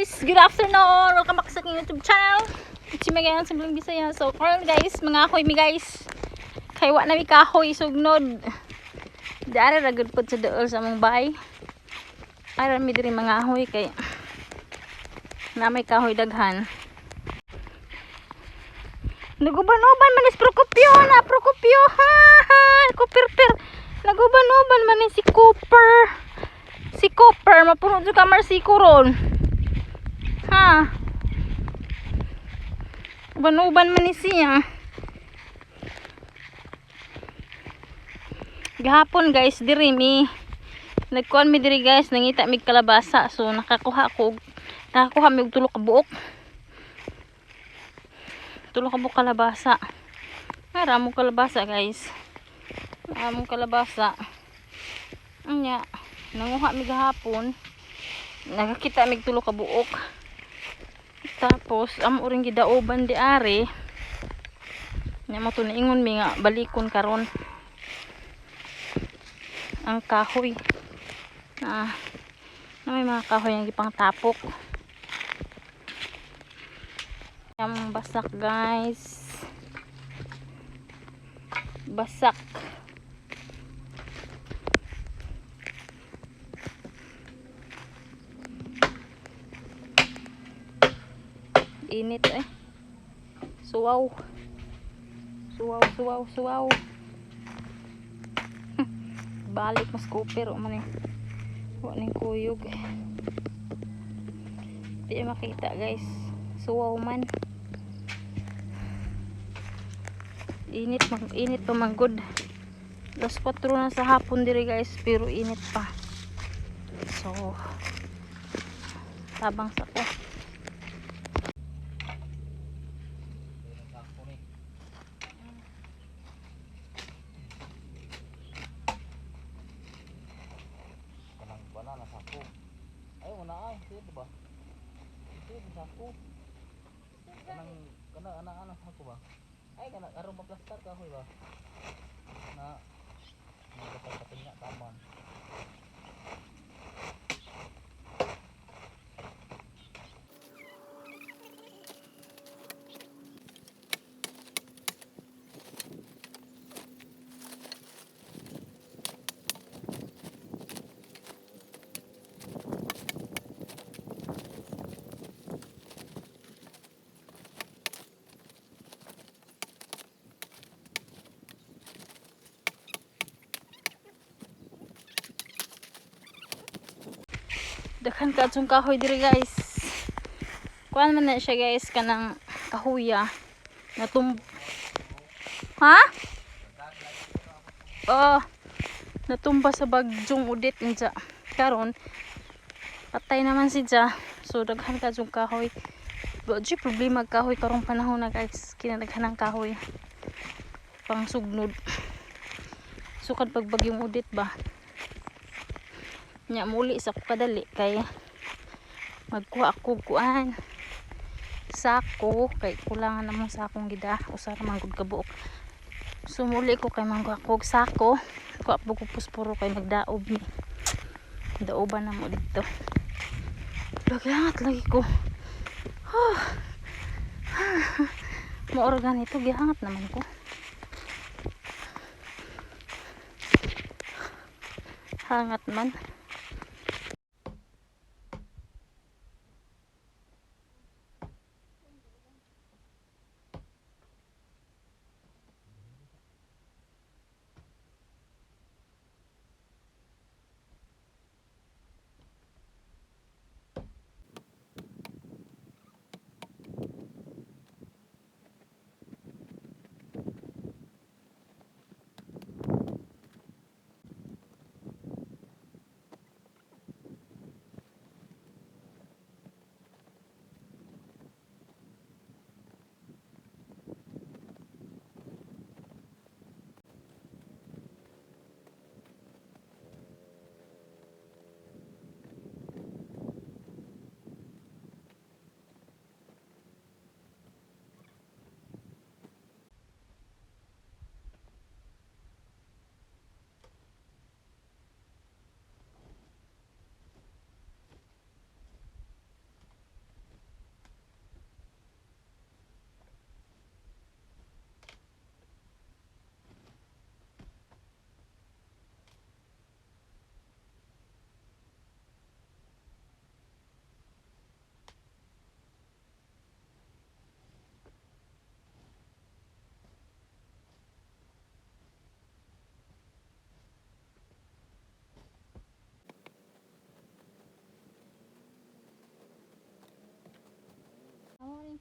Guys! Good afternoon! Welcome back sa aking YouTube channel. It's me again, Simpleng Bisaya. So, karon guys, mga kahoy mi, guys. Kay wa na mi kahoy sugnod. Dari ra gud pod sa duol sa among bahay. Aran mi diri mga ahoy kay na may kahoy daghan. Naguban-uban man is Procopio na Procopio, ha ha, Cooper per. Naguban-uban man ni si Cooper. Si Cooper mapuno jud ka Marsico ron. Ha. Uban-uban man ni siya. Gahapon, guys, diri mi nagkuan mi diri, guys, nangita mi kalabasa. So nakakuha mi og tulo ka buok. Tulo ka buok kalabasa. Ara mo kalabasa, guys. Among kalabasa. Anya, nanguha mi gahapon. Nakakita mig tulo ka buok. Tapos amo ring gidauban di ari. Nya mo to naingon mi nga balikon karon ang kahoy. Na may mga kahoy ang gipang tapok. Ang basak, guys. Basak. Init eh. Suwaw. Suwaw, suwaw, suwaw. Balik mas cooper o man eh. Wa ning kuyog. Di makita, guys. Suwaw man. Init mag init pa man gud. Alas 4 na sa hapon diri, guys, pero init pa. So tabang sa ko. Sako ni. Kanang banana sako. Ay wala ay, sige ba? Sige sako. Kanang kana ana ana sako ba? Ay kana aron maplastar kahoy ba? Na nagkapatay nga taman. Daghan kaayong kahoy diri, guys. Kuan man na siya, guys, kanang kahuya. Natum Ha? Oh, natumba sa bagyong Odette unsa. Karon patay naman si Ja. So daghan kaayong kahoy. Wa jud problema kahoy karong panahon na, guys. Kinadaghan ang kahoy. Pang sugnod. Sukad pag bagyong Odette ba. Nya muli sa ko kadali kay magkuha ako kuan sako kay kulangan namong sakong gida, usa ra man gud ka buok. So muli ko kay mangkuha ko og sako, kuha po ko pusporo kay magdaob ni, daoban na mo dito. Lagi hangat lagi ko. Maoro ganito gihangat naman ko. Hangat man.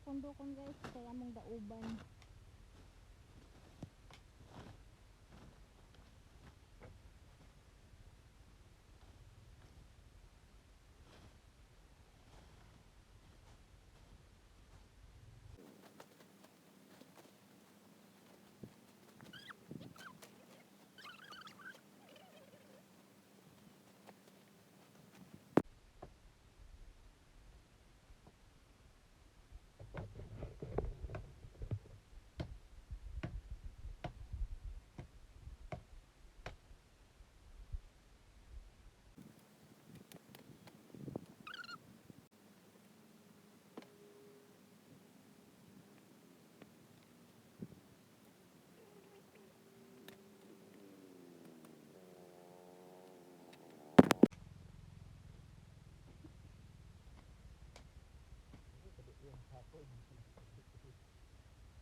Dukon-dukon guys kay among dauban.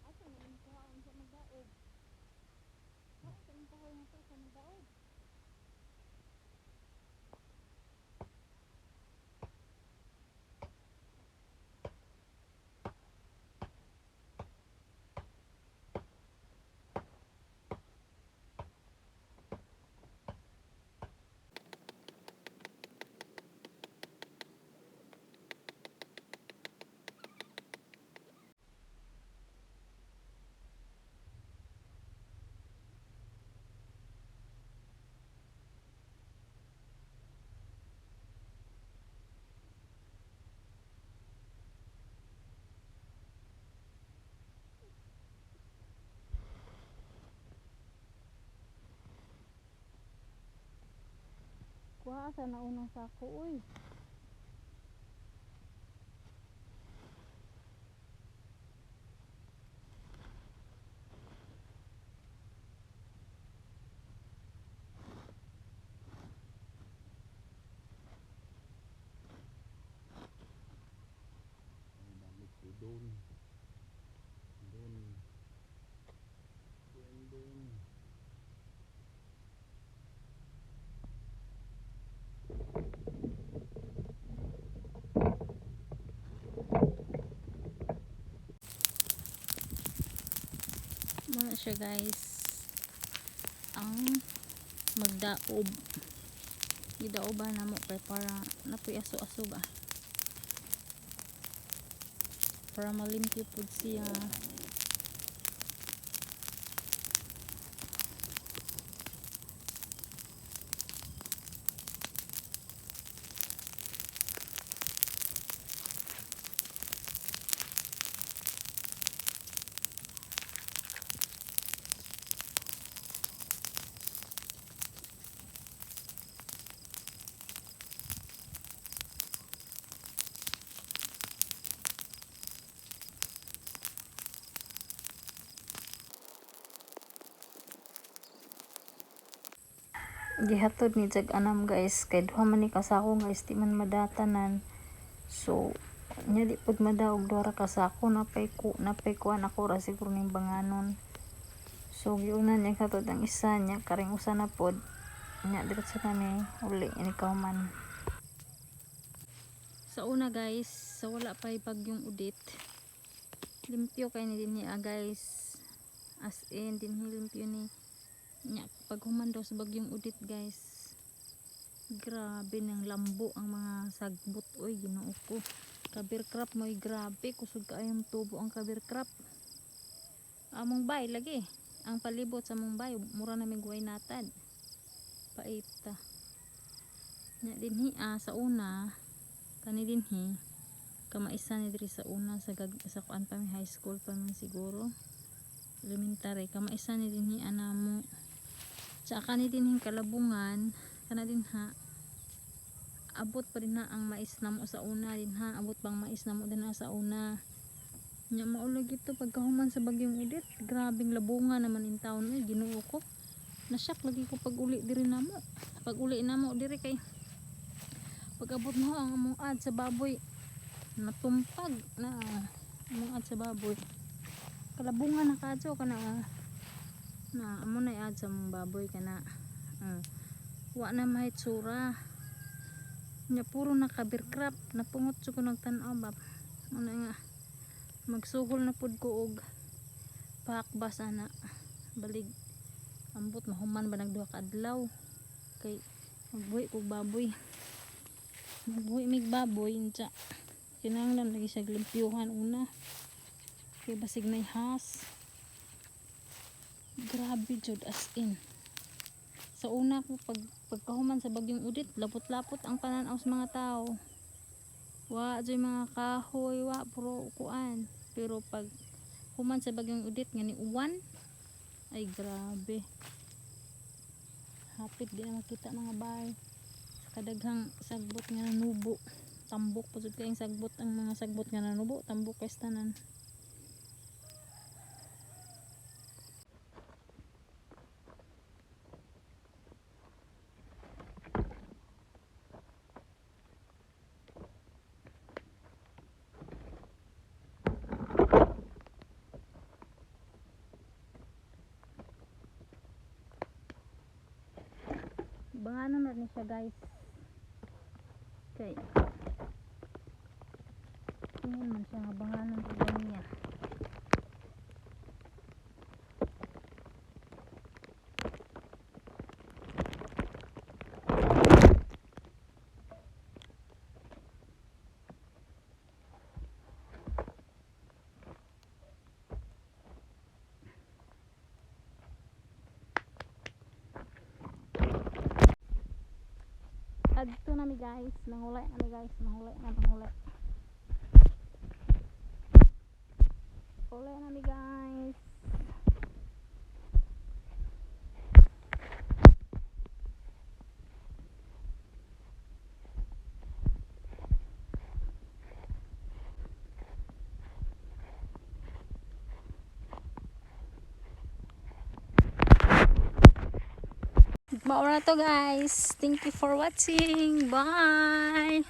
Asa man kuhaon sa magdaog? Kuhaon sa imong kahoy nga to sa magdaog. Kuha sa naunang sako uy. Ay, balik ko doon. Doon. Doon, doon. Muna siya guys. Ang magdaob. Gidaoban na mo kay para napuy aso-aso ba. Para malimpyo pud siya. Gihatod ni Jag anam guys kay duha man ni kasako guys, di man madatanan. So nya di pud madaog duha ra kasako, napay ku napay kuan ako ra siguro ning banganon. So giuna niya hatod ang isa niya karing usa na pod nya diretso kami uli ini kauman. Sa una guys, sa wala pa bagyong Udit, limpyo kay ni dinhi guys, as in dinhi limpyo ni nya. Pag human daw sa bagyong Udit guys, grabe ng lambo ang mga sagbot oy, Ginoo ko. Kabir crop mo'y grabe kusog kaayong tubo ang kabir crop. Among bay lagi ang palibot sa among bay mura na may guway natad paita nya dinhi sa una kani dinhi kamaisa ni diri sa una sa gag, sa kuan pa mi high school pa mi siguro elementary kamaisa ni dinhi anamo. Sa kani dinhing kalabungan kana din ha abot pa din na ang mais namo sa una din ha, abot bang mais namo din ha sa una nya. Maulag ito pagkahuman sa bagyong Udit, grabeng labungan naman in town eh, Ginoo ko. Nasyak lagi ko pag uli diri namo, pag uli namo diri kay pag abot mo ang among ad sa baboy natumpag na among ad sa baboy, kalabungan na kadto kana oh. Na amo na ad sa among baboy kana wa na mahitsura nya, puro na kabirkrap. Napungot jud ko nagtan-aw ba, ano nga. Magsuhol na pud ko og pakbas ana. Balig ambot mahuman ba nag 2 ka adlaw kay magbuhi kog baboy. Magbuhi mig baboy unsa kinahanglan lagi siya limpyuhan una kay basig nay has. Grabe jud, as in. Sa una ko pagkahuman sa bagyong Odette, lapot-lapot ang pananaw sa mga tao. Wa jud mga kahoy, wa puro kuan. Pero pag human sa bagyong Odette nga ni uwan, ay grabe. Hapit di na makita mga bahay. Sa kadaghang sagbot nga nanubo. Tambok pa jud kayong sagbot, ang mga sagbot nga nanubo, tambok kay tanan. Banganon na ni siya, guys. Kay tingin man siya nga banganon pud niya. Adto na mi, guys, mangulay na mi, guys, mangulay na, mangulay. Ulay na mi, guys. Mao ra to, guys. Thank you for watching. Bye.